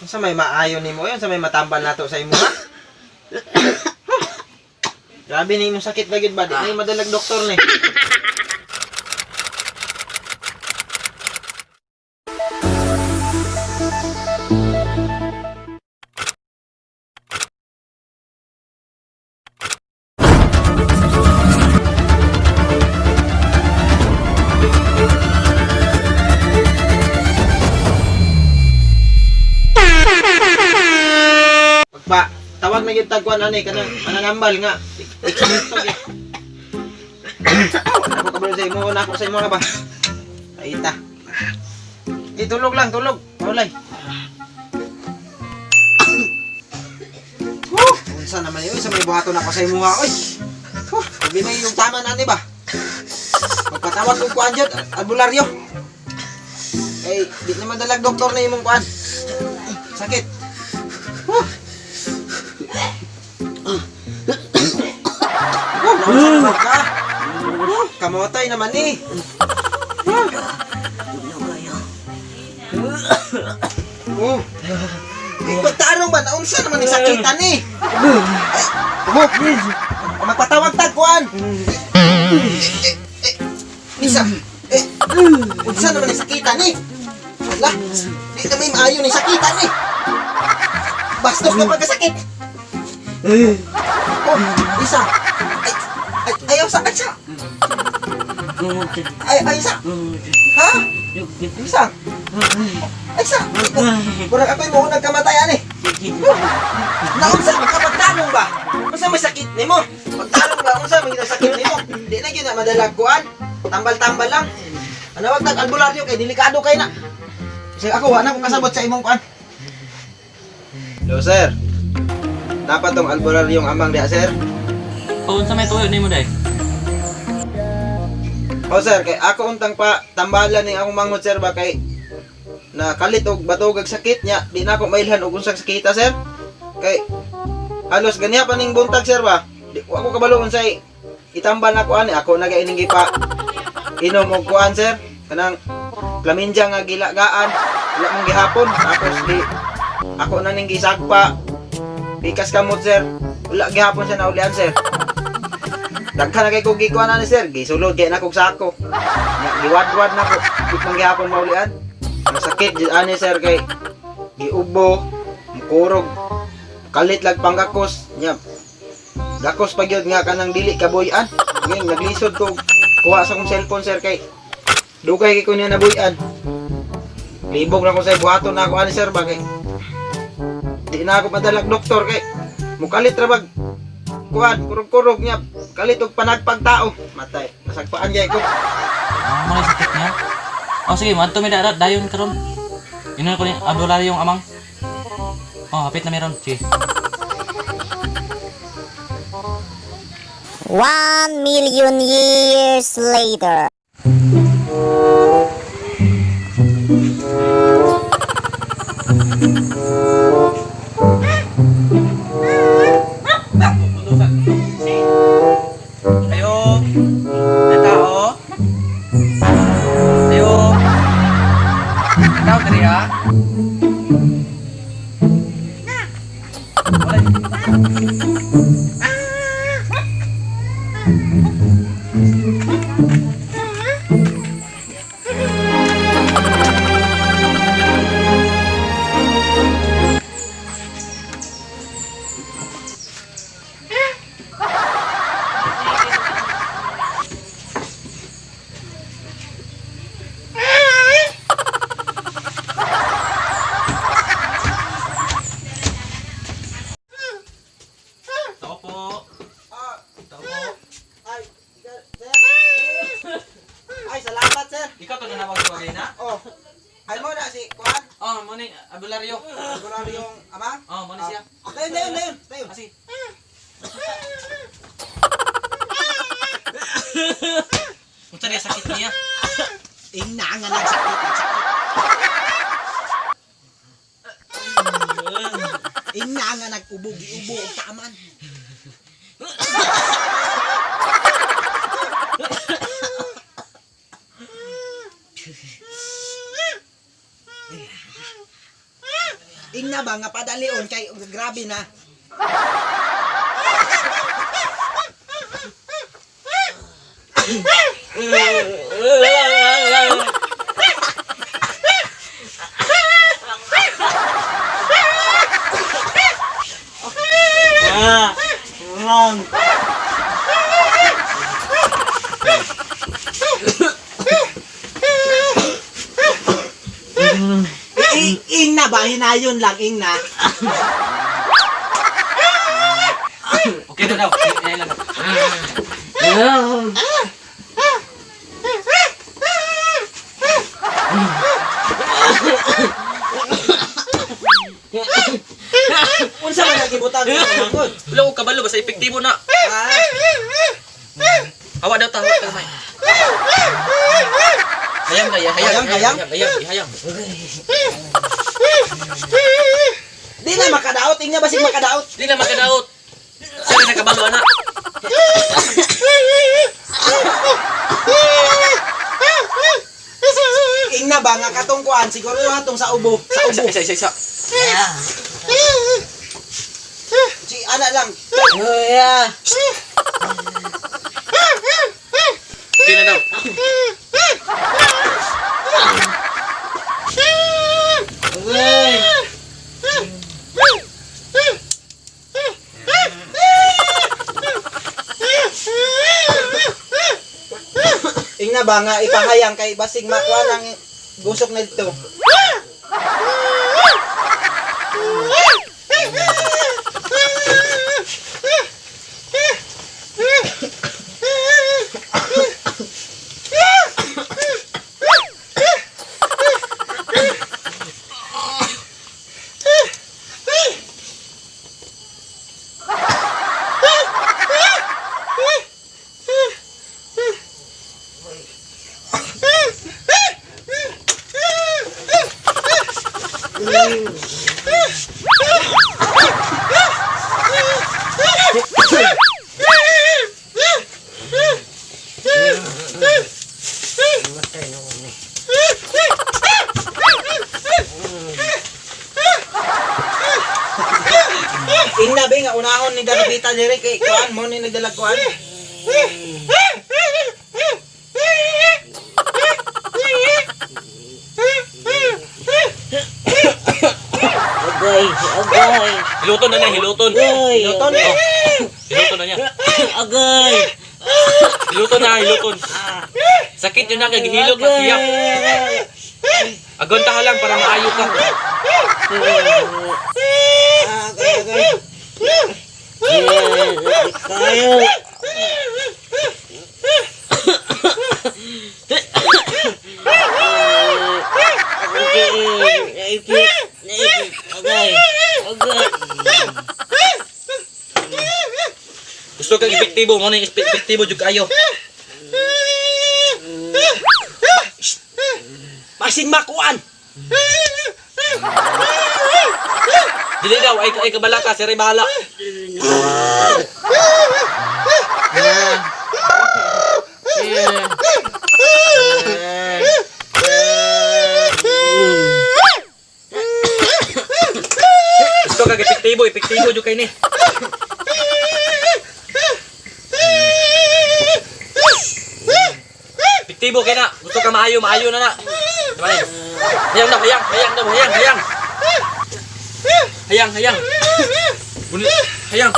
Unsa may maayo nimo oy? Unsa may matambal nato sa imo ha? Grabe ni imong sakit ba gyud ba? Di na madalag doktor ni. Pagpa tawag na gyud tagkuan ani kanang mananambal nga. Iksinto gyud. Ako kabalo sa imo, na ako sa imo na ba? Kaita. Di tulog lang, tulog. Maulay. Woo! Unsa naman yun? Sa may buhaton ako sa imuha, oy. Huh, sabi na yung tama na ni ba? Magpatawag kong kuan dyan, albularyo. Eh, di naman dalag doktor na imong kuan. Sakit. Huh. Oh, naunsa naman ka? Huh, kamotay naman eh. Huh. Oh. Eh, pagtaarong ba, naunsa naman yung sakitan eh. Ay, oh. Magpatawag tag, kuan. Eh, eh, Isa. Eh, unsa naman yung sakitan eh. Ala, di na may maayo ni sakitan eh. Bastos na pagkasakit. Oh, isa. Ay, ay, ayaw sa, ay, sa. Ay, ay, isa. Ha? Isa. Ay, isa. Murag ako'y mo nagkamatayan eh. Naunsa man ka pagtanong ba? Unsa may sakit nimo? Pagtanong ba unsa may sakit nimo? Di na gyud na madalag kuan. Tambal-tambal lang. Ano wag tag albularyo kay delikado kay na. Kasi ako wa na ko kasabot sa imong kuan. Hello sir. Dapat tong albularyong amang diha sir. Oh, unsa may tuyo nimo day? O sir, kay ako untang pa tambalan ning akong manghod sir ba kay na kalit og batog ag sakit niya, di na ako mailhan og unsang sakita sir. Kay halos ganiya pa ning buntag sir ba. Di wa ko kabalo unsay itambal nako ani ako na gaining gipa inom og kuan sir kanang klaminja nga gilagaan wala mong gihapon tapos di ako na ning gisagpa pikas kamot sir wala gihapon siya naulian sir. Daghan na kay kog gikuan ani sir, gisulod kay na kog sako. Nya giwadwad na ko, di man gihapon maulian. Ang sakit jud ani sir kay giubo, mukurog, kalit lag panggakos nya. Gakos pa gyud nga kanang dili kabuy-an. Ngayon naglisod ko kuha sa akong cellphone sir kay dugay kay ko niya nabuy-an. Libog na ko sa buhaton na ako ani sir ba kay di na ako madalag doktor kay mukalit ra bag kuan kurog-kurog niya kalit og panagpag tao matay nasagpaan gyud ko. Ah, mo sakit niya. Oh, sige, madto mi darat dayon karon. Inon ko ni albularyo yung amang. Oh, hapit na meron. Sige. 1 million years later. Ayo. May tao. Ayo. May tao diri ha. Wala. Tao po. Tao po. Ay sir, ay salamat sir. Ikaw to na nawag na? Oh, ay mo na si kuan. Oh, mo ni albularyo. Sigurado yung ama. Oh, mo ni siya. Dayon dayon dayon dayon. Kasi unsa niya sakit niya? Ingna nga nagsakit nagsakit. Ingna nga nag-ubo giubo og taman. Ingna ba nga padalion kay grabe na. Ah, wrong. Ingna ba hinayon lang ingna. Okay na daw. Hinay lang. Unsa man ang gibutang sa manghod? Wala ko kabalo basta epektibo na. Ah, Hawa daw ta, hawa ta gamay. Hayang kaya, hayang, Hayang, hayang? hayang, hayang. Di na makadaot, ingna basig makadaot. Di na makadaot. Siya rin nakabalo ana. Ingna ba nga katong kuan siguro hatong sa ubo, sa Isa, ubo. isa, isa, isa. Si ana lang. Oh, yeah. Okay na daw. Agay. Ingna ba nga ipahayang kay basig makuha ang gusok na dito. Ingna ba nga unahon ni Darabita diri kay kuan mo ni nagdalag kuan. Agay, agay. Hiluton na niya, hiluton. Agay. Hiluton? Oh. Hiluton na niya. Agay. Hiluton na, hiluton. Sakit yun na kay gihilot na siya. Agonta ka lang para maayo ka. Ah, agay, agay. Kayo. Naipit, naipit, agay, agay. Gusto kang epektibo, mo na yung epektibo jud kayo. Basig makuan. Dili daw ay ay kabalaka si Ray bahala. Gusto kang epektibo, epektibo jud kay ni. Epektibo kay na. Gusto ka maayo, maayo na na. Diba ni? Hayang daw, hayang, hayang daw, hayang, hayang. Hayang, hayang. Buni, hayang.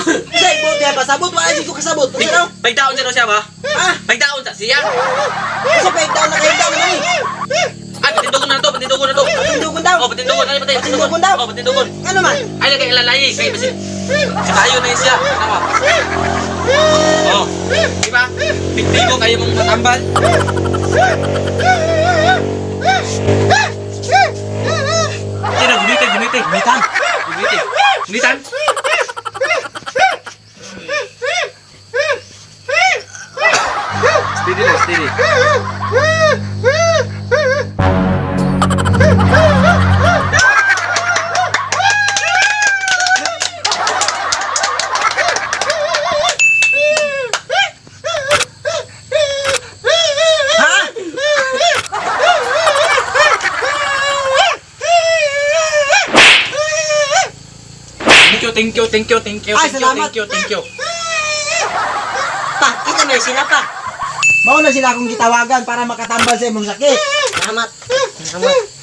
Sa ibot niya pasabot wala jud ko kasabot. Unsa daw? Pagdaon siya daw siya ba? Ah, Pagdaon sa siya. unsa pa daw na kay daw naman eh. Ay, patindugon na to, patindugon na to. Patindugon daw. Oh, patindugon, ay patay, Patindugon daw. Oh, patindugon. Ano man? Ay, lagay ilalayi kay basi. Kayo na yun siya. Tama. Oh. Di ba? Piktigo kayo mong matambal. Hindi na, gunitin, gunitin. Gunitan. Gunitin. Gunitan. Steady lang, steady. Thank you, thank you, thank you, Ay, thank you, salamat. thank you, thank you. Pa, kita na sila pa. Mao na sila akong gitawagan para makatambal sa imong sakit. Salamat. Salamat.